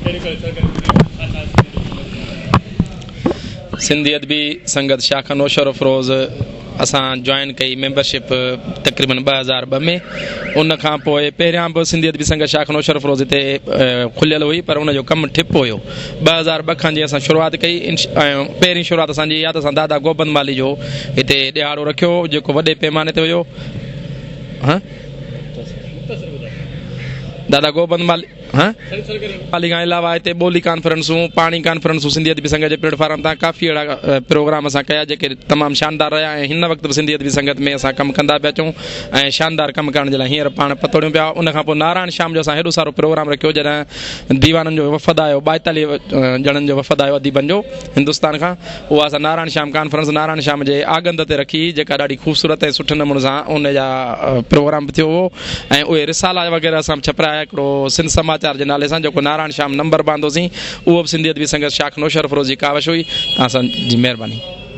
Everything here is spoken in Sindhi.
ڪهڙيون ڪهڙيون سرگرميون ڇا ڇا سنڌي ادبي سنگت ۾؟ سنڌي ادبي سنگت شاخ نوشهروفروز اسان جوائن ڪئي ميمبرشپ تقريبن 2002 ۾ ان کان پوء پهريان به سنڌي ادبي سنگت شاخ نوشهروفروز هتي کليل هئي پر ان جو ڪم ٺپ هيو 2002 کان جيئن اسان شروعات ڪئي ۽ پهرين شروعات اسان جي اها ته اسان دادا گوبند مالهي جو هتي ڏهاڙو رکيو جيڪو وڏي پيماني تي هيو ها دادا گوبند مالهي ها مالهي کان علاوه هتي ٻولي ڪانفرنسون پاڻي ڪانفرنسون سنڌي ادبي سنگت جي پليٽ فارم تان ڪافي اهڙا پروگرام اسان ڪيا جيڪي تمام شاندار رهيا ۽ هن وقت به سنڌي ادبي سنگت ۾ اسان ڪم ڪندا پيا اچون ۽ شاندار ڪم ڪرڻ جي لاء هينئر پاڻ پتوڙيون پيا ان کان پوء نارائڻ شام جو اسان هيڏو سارو پروگرام رکيو جڏهن ديوانن جو وفد آيو 42 ڄڻن جو وفد آيو اديبن جو هندستان کان اها اسان نارائڻ شام ڪانفرنس نارائڻ شام جي آڳنڌ تي رکي جيڪا ڏاڍي خوبصورت ۽ سٺي نموني سان ان جا پروگرام به ٿيو هو ۽ اهي رسالا وغيره اسان به ڇپرايا هڪڙو سنڌ سماچار جي نالي سان جيڪو نارائڻ شام نمبر به آندوسين اهو به سنڌي ادبي سنگت شاخ نوشهروفروز جي ڪاوش هئي توهان سان جي مهرباني.